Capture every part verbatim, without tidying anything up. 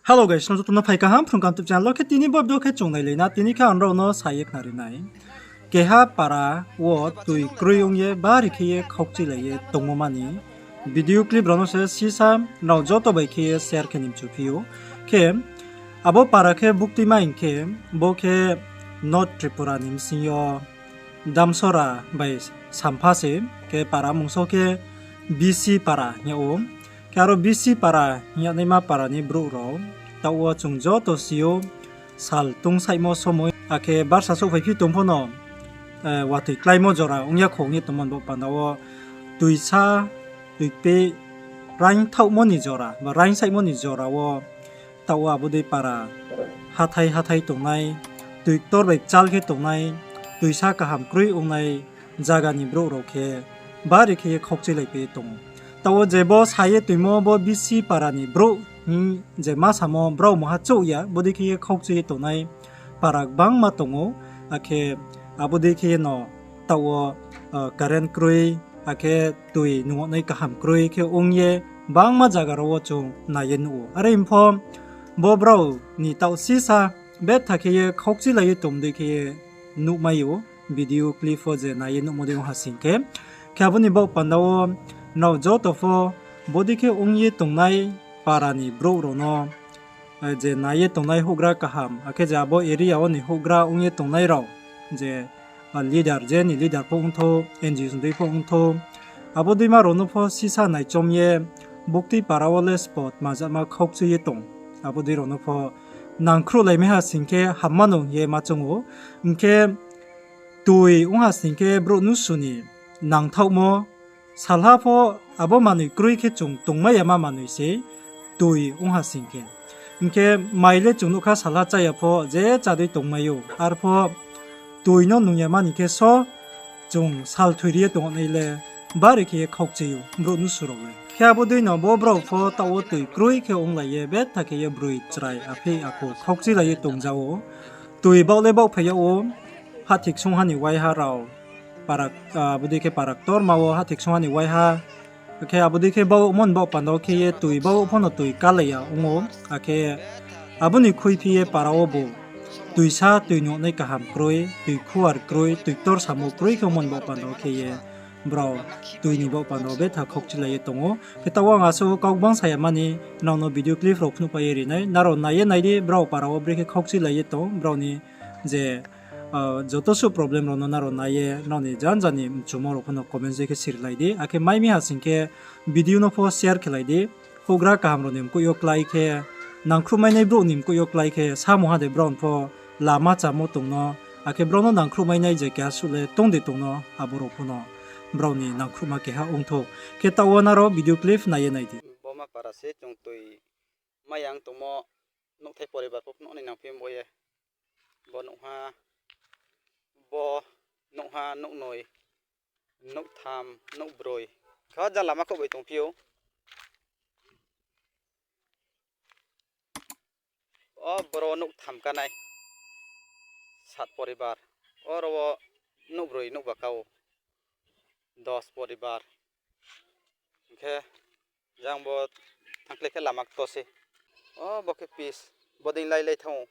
Hello guys, nrao joto no phai kaham Phrung Kaham YouTube channel wo. Khe tini bo video khe chung nailai na, tini khe ang nrao no sa ye khnari nai. Keha para wo toi kroi ong ye bari khe ye khaukchuilai ye tongmo mani video clip rao no se sisa nrao joto bai khe ye share khe ni mchu phi ou. Khe abo para khe bukti ma hing khe, bo khe North Tripura ni bsing yo Damsora bai Sampha se, khe para mungso khe Bisi para hing yag ou. Khe aro Bisi para hing yagnaima para ni brouh rao taoh wo chung joto si ou, sal tungsaihmo somoi, akhe barsa souhphai phi tong pho no, watoi kláimo jora ong ya kho ong ye tongmo ni baoh panda wo toisa, toipeh, raingthaohmo ni jora ba raingsaihmo ni jora wo taoh wo abo dei para hathái hathái tongnai, toi ktor bai kchal khe tongnai, toisa kaham kroi ongnai zaga ni brouh rao khe bari khe ye khaukchuilai pai ye tong ou. Taoh wo je bo sa ye toimo bo Bisi para ni brouh hing je ma samo brao mungha chouh ya, bodei khe ye khaukchui ye tongnai para gbangma tong ou, akhe abo dei khe ye no taoh wo current kroi, akhe toi nungnai kaham kroi khe ong ye bangma zaga rao wo chung nai ye nuh ou. Are pho bo brao ni taoh sisa betha khe ye khaukchuilai ye tong dei khe ye nuhmai ou, video clip wo je nai ye nuhmo dei ong ha sing khe. Khe abo ni baoh panda wo nrao joto pho bodei khe ong ye tongnai para ni brouh rao no, je nai ye tongnai houhgra kaham, akhe je abo area wo ni houhgra ong ye tongnai rao, je leader, je ni leader pho ongthou, N G O ni dei pho ongthou, abo deima rao no pho sisa naichom ye, buktui para wo le spot majama khaukchui ye tong, abo dei rao no pho nangkhruhlaimai ha sing khe hamma no hing ye ma choung ou. Hing khe toi ong ha sing khe brouh nusu ni nangthaohmo, salha pho abo manoi kroi khe chung tongmai yama manoi se toi ong ha sing khe. Hing khe mai le chung nuh kha salha chá ya pho je chá dei tongmai ou. Arpho toi no nung yama ni khe so chung sal thoi ri ye tongnai le bari khe ye khaukchui ou brouh nusu rao le. Khe abo dei no bo brao pho taoh wo toi kroi khe onglai ye betha khe ye broi chrai apheih akho khaukchuilai ye tongja ou. Toi baoh le baohphai yag ou, hahthi ksungha ni waiha rao, abo dei khe para ktorma wo hahthi ksungha ni waiha, akhe abo dei khe baohmo ni baoh panda wo khe ye toi baoh pho no toi kálai ya ong ou, akhe abo ni khuiphi ye para wo bo toisa toi nungnai kaham kroi, toi khuar kroi, toi ktor samo kroi khe ongmo ni baoh panda wo khe ye brao toi ni baoh panda wo betha khaukchuilai ye tong ou. Khe taoh wo ang asuh kau gbang sa ya mani, nrao no video clip rao phnuhpai ye ri nai, nrao nai ye nai di, brao para wo brekhe khaukchuilai ye tong, brao ni je joto suh problem rao no nrao nai ye nrao ni janja ni mchumo rao pho no comment je khe sirilai di, akhe mai mi ha sing khe video no pho share khelai di. Houhgra kaham rao ni mkoih yo klái khe, nangkhruhmainai brouh ni mkoih yo klái khe, samungha de brao pho lama chámo tong no, akhe brao no nangkhruhmainai je keha suh le tong de tong no, abo rao pho no brao ni nangkhruhma keha ongthou. Khe taoh wo nrao video clip nai ye nai di. Bo ma para se chung toi mai yang tongmo nouhthai poribar pho phnuh ni nangphi bo ye. Bo nouhha, bo nouhha, nouhnoi, nouhtham, nouhbroi. Kha ja lama khouh bai tongphi ou. O boro nouhtham kánai, sat poribar. Oro wo nouhbroi nouhba ka ou, dos poribar. Hing khe jang bo thanngkhlai khe lama kto se. O bo khe pitch, bodei lailai thanng ou.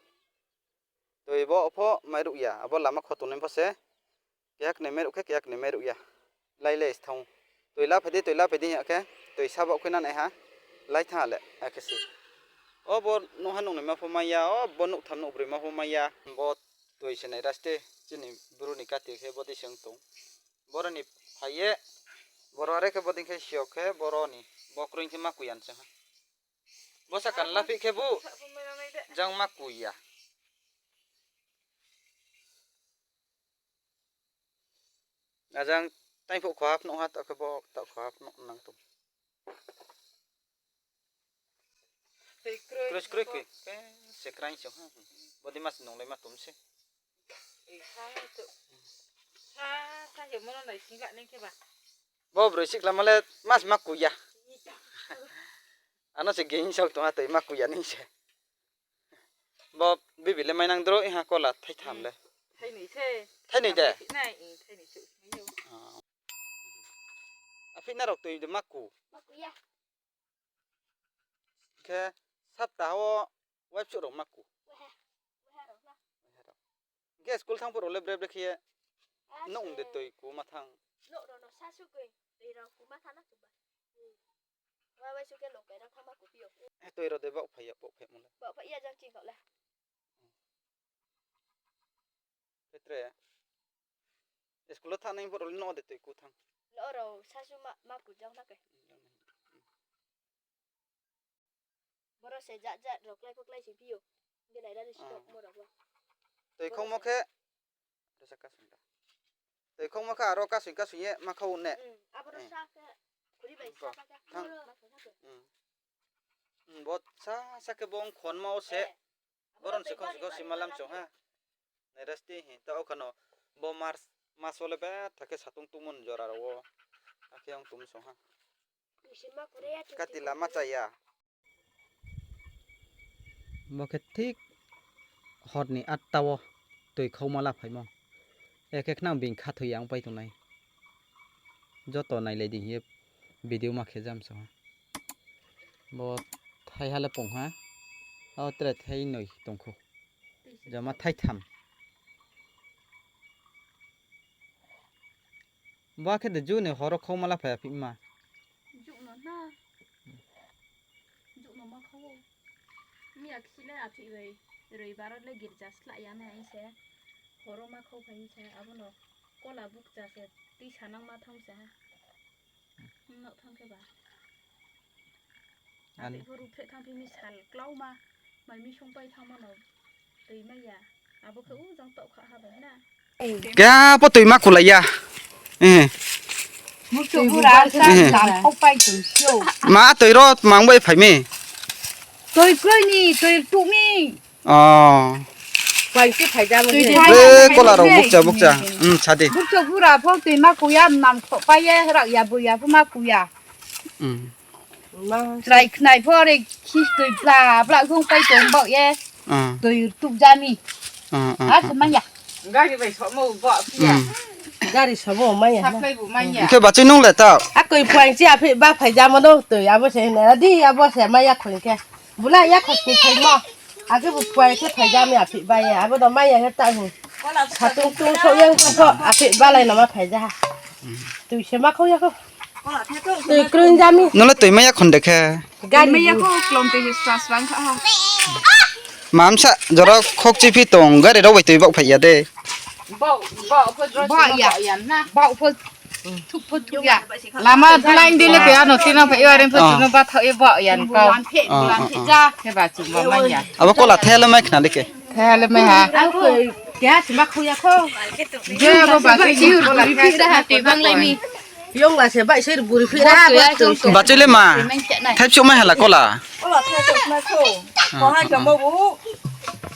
Toi bo pho mairuh ya, abo lama kho tongnai pho se. Keha knoi mairuh khe keha knoi mairuh ya. Lailai se thanng ou. Toi la phai di, toi la phai di hing ya khe, toi sa baoh khe nanaiha, lai thanng ha le, akhe se. O bo nouhha nouhnoima pho mai ya, o bo nouhtham nouhbroima pho mai ya. Bo toi se nai raste, chini bru ni kati khe bodei se ong tong. Boro ni phai ye, boro are khe bodei khe sio khe, boro ni, bo kroi khe ma kui ya se ha. Bo saka ni laphih khe bu, jang ma kui ya. Ajang taingphuh khoha phnuh ha, taoh khe bo taoh khoha phnuh nang tong. Kroi kroi khe, khe se kraing se ha. Bodei ma se nunglai ma tong se. Bo broi siklama le mas ma kui ya. Ano se geing saoh tong ha toi ma kui ya ni se. Bo bibi le mainang dro iha kola thaitham le. Thainoi de. Aphih nrao toi de ma ku. Khe sapta wo Waipsuh rao ma ku. Hing khe school thanng phuh rao le bre bre khe ye. Nouh de toi ku ma thanng. Nouh rao no sa su koi, toi rao ku ma thanng na ku ba. Wa bai su khe lokai rao thanng ma ku phi ou. Toi rao de baoh phai ya, baoh phai mo le. Baoh phai ya jang ching kau le. Petre. School wo thanng nai phuh rao le nouh de toi ku thanng. Nouh rao sa su ma, ma ku jang na khe. Boro se jat jat rao klái pho klái se phi ou. Hing khe nai ra di si mo rao bo. Toi khongmo khe, resa kasing da. Toi khongmo khe aro kasing kasing ye ma khau ne. Abo no sa khe, khuri bai sa khe. Thanng. Bo sa sa khe bo ong khonma wo se. Boron se khong se khong se malam chong ha. Nai rasti hi ta o khano bo March mas wo le betha khe satung tungmo ni jora rao wo. Akhe ong tum song ha. Kati lama chaya. Bo khe thik hor ni atta wo toi khauma la phaimo. Ekhe khnang bini khathoi ya ongpai tongnai. Joto nailai di hing ye video ma khe jam song ha. Bo thaiha le pong ha. Abo tre thai noi tong khou. Jama thaitham. Bo khe de ju ni horo khauma la phai ya phima. Ju no na. Ju no ma khau. Miya khe le aphih bai, roibar le girja slah ya nai se. Horo ma khau phai se, abo no kola bukcha se, tui sanang ma thanng se. Nouh thanng khe ba. Aphih pho ruhphreh thanng phi mi sal klauma, mai mi songpai thanngma no. Toi mai ya. Abo khe u jang taoh kha ha bai na. Khe a pho toi ma kulai ya. Eh. Burchouh bura sa jam khau pai tong si ou. Ma toi ro mang bai phai mi. Toi kroi ni, toi tuh mi. O. Bai se phai ja mo. Toi se phai ja. Kola rao bukcha bukcha. Sa di. Burchouh bura pho toi ma ku ya, nam khoh pai ye, rak ya, boi ya pho ma ku ya. Chrai khnai pho re khis toi bla bla khong pai tong baoh ye. Toi tuh ja mi. A se mai ya. Gari bai somo bo phi ya. Gari somo mai ya. Khe bachoi nung le tao. Akoi phuaing chi aphih ba phai ja mo no toi abo se hna di abo se mai ya khoi khe. Bula ya khoi phaimo. Akhe bu phuaing khe phai ja mi aphih ba ye. Abo no mai ya khe ta hing. Satung tung so yang so aphih ba lai no ma phai ja ha. Toi se ma khau ya khou. Toi kroi ja mi. Nung le toi mai ya khon de khe. Gari mai ya khou klom toi se sra sra kha ha. Mamsa jora khokchi phi tong gari rao bai toi baoh phai ya de. Baoh ya. Baoh pho thuk pho thuk ya. Lama line di le khe ano tino phai yo are pho tino ba thaoh ye baoh ya kau. Khe ba chung ba mai ya. Abo kola the le mai khna de khe. The le mai ha. Khe ha sima khou ya khou. Je abo ba khe kola the. Yong la se bai se buri phi ra ha. Bachoi le ma. Thaipsouh mai hala kola. Kola thaipsouh mai khou. Koha khe mo bu.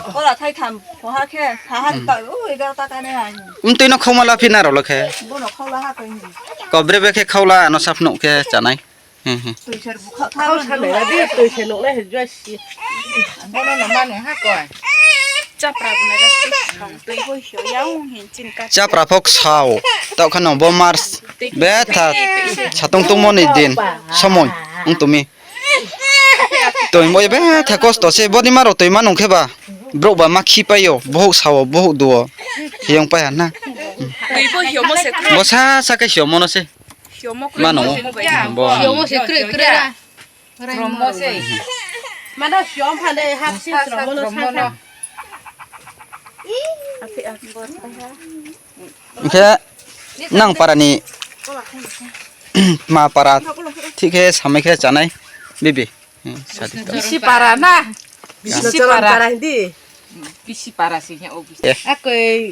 Kola thaitham koha khe saha ta u egarota ka nai ha. Mtui no khauma la phi na rao lo khe. Bo no khau la ha khe. Ko bre bre khe khau la no sap nuh khe chanai. Toi se bu khau sa nai ra di toi se nuh nai he jua si. Bo no no ma nai ha ko. Chapra bo na ra si. Toi bo hio ya u hin chin ka. Chapra phok sao. Tao khano bo March. Betha satung tungmo ni din. Somoi. Ong tumi. Toi bo ye betha kosto se. Bo ni ma rao toi ma nung khe ba. Brouh ba ma khi pai yo. Bohouh sao, bohouh duo. Hiyong pai ha na. Toi bo hio mo se. Bo sa sa khe hio mo no se. Hio mo kroi. Ma nung. Bo. Hio mo se kroi kroi ra. Romo se. Mano siom phande hapsi romo no saka. Hing khe nang para ni ma para thik khe samai khe chanai bibi. Bisi para na. Bisi para. Bisi para se hing o bisi. Akoi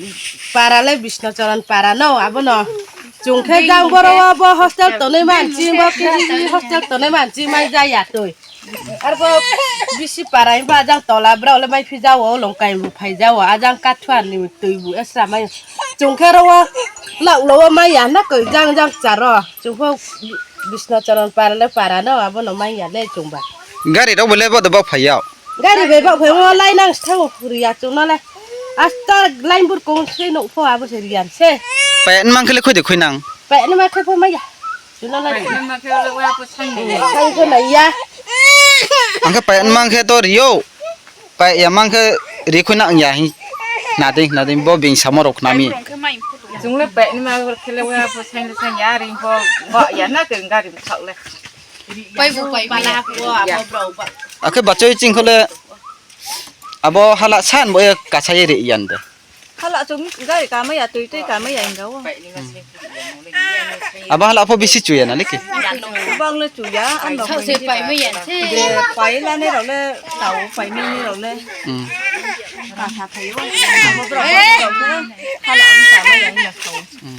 para le Bisno Choron para no, abo no. Chung khe jang boro wo bo hostel tongnai manchi, bo K G B hostel tongnai manchi mai ja ya toi. Arphuh bisi para himba jang tola brao le mai phi ja wo, longkai bu phai ja wo, ajang kathua ni toi bu esra mai. Chung khe ro wo, lak lo wo mai ya na koi jang jang charo. Chung pho Bisno Choron para le para no, abo no mai ya le chung ba. Gari rao bo le bo de bo phai ya. Gari bai baoh phai wo lai nang stha o, ri ya chung no le. Asta line bur kong se nouh pho abo se ri ya se. Pai nmang khe le khoi de khoi nang. Pai nmang khe pho mai ya. Chung no le. Pai nmang khe le wa pho sang ni. Sang pho nai ya. Ang khe pai nmang khe to ri yo. Pai ya mang khe ri khui nang ya hing. Nading, nading, bo bini samo rao khna mi. Chung le pai ni ma khe le wa pho saing le saing ya, ri pho ba ya na khe gari mthaoh le. Pai bu pai mi ya. Akhe bachoi ching kho le abo hala san bo ye kasa ye ri yan de. Hala chung gari kamai ya, tui tui kamai ya hing kha wo. Abo hala pho bisi chu ya na le khe. Bang le chu ya, ang no. Sao se pai mai ya se. Je pai la ne rao le, tao pai ni ni rao le. Hmm. Kasa phai yo. Abo brao le, hala ang kamai ya hing na sao. Hmm.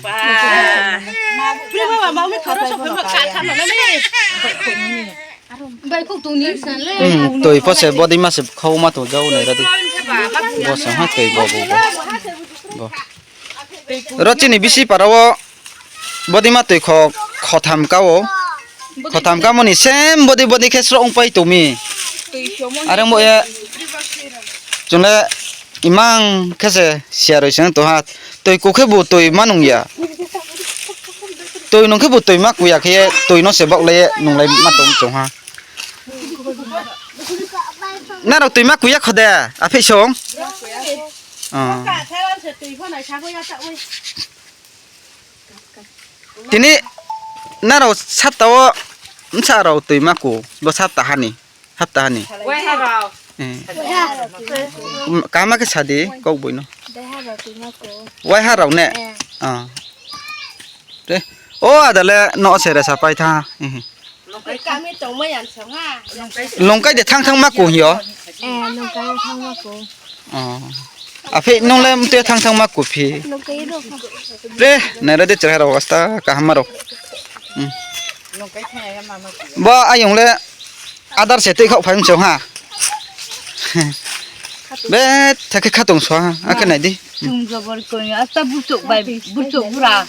Bai khou tong ni san le. Hmm, tui pho se body ma se khau ma tong jao nai ra di. Bo se ha tui bo bo bo. Bo. Ro chini bisi para wo body ma tui kho, khotham ka wo. Khotham ka mo ni sem body body khe sro ong pai tong mi. Are mo ye. Chung le imang khe se siya roi se tong ha. Tui ku khe bu tui ma nung ya. Tui nung khe bu tui ma ku ya khe ye, tui no se baoh le ye nung lai ma tong chung ha. Nrao tui ma ku ya kho de, aphi song? Oh. Tini nrao sapta wo bsa rao tui ma ku, bo sapta ha ni, hapta ha ni. Waiha rao. Eh. Kaham khe sa di, kau boi no. Waiha rao ne? Eh. Ah. Te, o ada le no se resa pai tha. Longkai de thang thang ma ku hing yo. Eh, longkai thang ma ku. Oh. Aphi nung le mte thang thang ma ku phi. Longkai ro. Pre, nai ra de chrai rao asta kaham rao. Hmm. Bo ayong le adar se tui khau phai mchong ha. Be, thakhe kha tong so ha, akhe nai di. Chung jobor koi, asta burchouh bai, burchouh bura.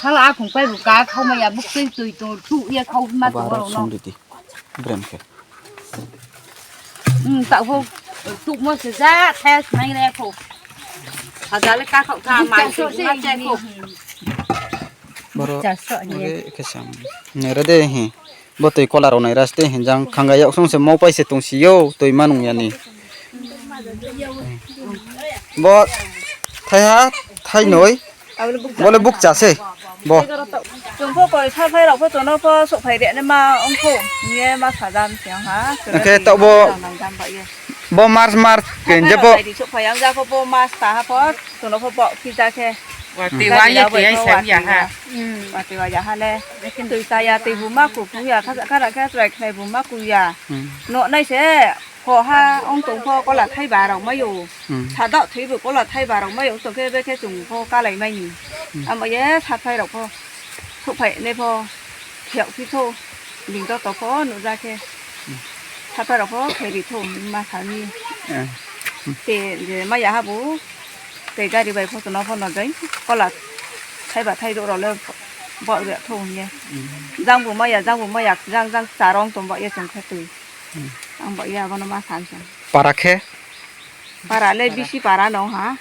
Hala akhong pai bu ka khau mai ya, buk tui tui tong, tu ye khau ma tong rao no. Brem khe. Hmm, ta pho, tu mo se ja, thai nai re khau. Haja le ka khau tha, mai se ma che khau. Boro, ore khe sam. Nai ra de hi. Bo tui kola rao nai ra ste hing jang khanga yak song se maupai se tong si yo, tui ma nung ya ni. Bo thaiha, thainoi. Bo le bukcha se. Bo. Chung pho koi saphai rao pho chung no pho souhphai ri naima ong kho. Hing ye ma sa jam se ong ha. Akhe taoh bo, bo March, March, khe je bo. Souhphai ang ja pho bo March ta ha pho, chung no pho bo phi ja khe. Wa tui wa ya, tui ya sa ya ha. Wa tui wa ya ha le. Tui sa ya, tui bu ma ku ku ya, kha, kha ra khe trai khnai bu ma ku ya. Hmm. No nai se, ho ha, ong tong pho kola thaiba rao mai ou. Hmm. Sa daoh thoi bu kola thaiba rao mai ou, tong khe be khe chung pho kalai mai ni. Hmm. Amo ye saphai rao pho. Souhphai ne pho. Khiak phi thou. Bini to to pho nuh ja khe. Hmm. Saphai rao pho khe ri thou ma sa ni. Eh. Te je mai ya ha bu. Tei gari bai pho chung no pho no jai kola thaiba thai douh rao le baoh ri thou hing ye. Hmm. Jang bu mai ya, jang bu mai ya, jang jang charong tong baoh ye chung khe tui. Hmm. Ang baoh ye abo no ma sa se. Para khe? Para le bisi para no ha.